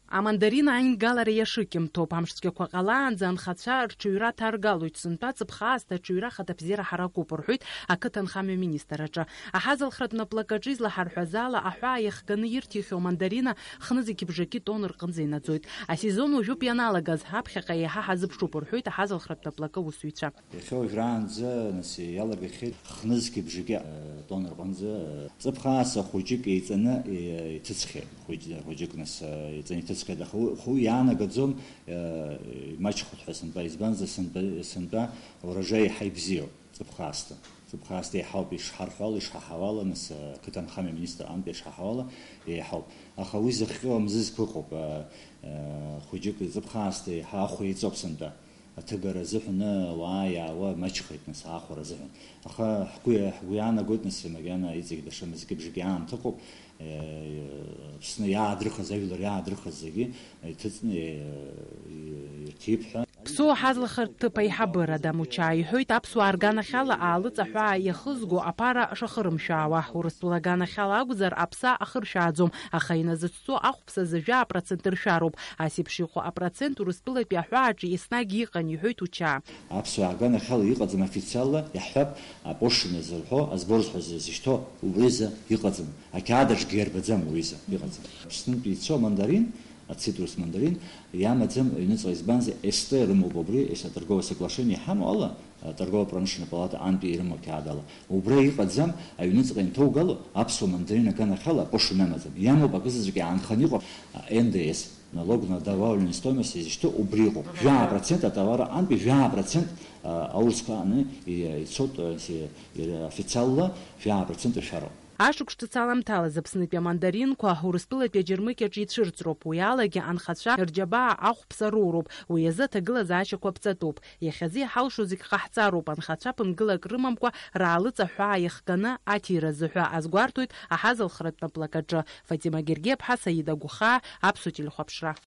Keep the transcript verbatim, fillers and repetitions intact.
Амандарина аингалара иашыкьымҭоуп. Амш цәгьақәа ҟалаанӡа анхацәа рҽыҩра ҭаргалоит. Сынтәа ҵыԥх аасҭа аҽыҩра ахаҭабзиара ҳаракуп, рҳәоит ақыҭанхамҩа министр аҿы. Аҳазалхратә наплакаҿы излаҳарҳәаз ала, аҳәаа иахганы ирҭихьоу амандарина хнызқьыбжаки тонн рҟынӡа инаӡоит. Асезон уажәоуп ианалагаз, аԥхьаҟа еиҳа ҳазыԥшуп, рҳәоит аҳазалхратә наплакы аусзуҩцәа. Иахьа уажәраанӡа, нас, иалагахьеит хнызқьыбжаки, э, тонн рҟынӡа, э, ҵыԥх аасҭа хәыҷык еиҵаны, э, иҭыҵхьеит. Хәыҷ-, хәыҷык, нас, э, еиҵаны иҭыҵхьеит, аха уи, уи иаанагаӡом, э, имаҷхоит ҳәа сынтәа, избанзар, сынтәа, сынтәа урожай еиҳа ибзиоуп, ҵыԥх аасҭа. Ҵыԥх аасҭа еиҳауп, ишҳарҳәо ала, ишҳаҳауала, нас, э, ақыҭанхамҩа министр аҟынтә ишҳаҳауала, еиҳауп. Аха уи зыхҟьо амзызқәа ыҟоуп, э, э, хәыҷык ҵыԥх аасҭа еиҳа ахә еиҵоуп сынтәа. Аҭыгара азыҳәан ауаа иаауа маҷхеит, нас, аахәара азыҳәан. Аха ҳгәы, ҳгәы иаанагоит, нас, макьана иҵегь даҽа мызкы-бжаки аамҭа ыҟоуп, э, Аԥсны иаадрыхыз, ажәлар иаадрыхыз зегьы иҭыҵны, э, ирҭип ҳәа. Ԥсоу ҳазлахыртып аиҳабыра дамучаа иҳәоит, аԥсуаа рганахьала аалыҵ аҳәаа иахызго аԥара шахырымшәаауа. Урыстәыла аганахьала акәзар, аԥса ахыршәааӡом, аха иназыцәҵо ахә ԥса зыжәа апроцент ршәароуп. Ас еиԥш иҟоу апроцент Урыстәылатәи аҳәааҿы еснагь иҟан, иҳәоит Уча. Аԥсуаа аганахьала иҟаӡам официалла, иаҳҳәап, апошлина зырҳәо, азбор зҳәо зышьҭоу убриза иҟаӡам. Ақьаад аҿгьы иарбаӡам уиза, иҟаӡам. Аԥснынтәи ицо амандарин, ацитрус мандарин, иамаӡам аҩныҵҟа, избанзар, СТ рымоуп убри, ес-, аторговое соглашение иҳамоу ала, аторгово-промышленная палата антәи ирымоу ақьаад ала. Убра иҟаӡам, аҩныҵҟа инҭоугало аԥсуа мандарин аганахьала апошлина амаӡам. Иамоуп акызаҵәык иаанханы иҟоу, а, Н Д С, налог на добавленную стоимость изышьҭоу убри ыҟоуп. Жәаа процент атовар аҟынтәи жәаа процент, а, аурысқәа аҟны и-, ицоит, а, си-, и-, официалла жәаа процент ишәароуп. Ашықәс ҿыц аламҭалаз Аԥснытәи амандаринқәа Урыстәылатәи аџьармыкьаҿ ицәырҵроуп, уи алагьы анхацәа рџьабаа ахәԥса роуроуп, уи азы аҭагылазаашьақәа ԥҵатәуп. Иахьазы иҳалшо зегь ҟаҳҵароуп, анхацәа ԥынгылак рымамкәа раалыҵ аҳәаа иахганы аҭира азыҳәа азгәарҭоит аҳазалхратә наплакаҿы. Фатима Гергеԥҳа, Саида Гәхаа, Аԥсуа телехәаԥшра.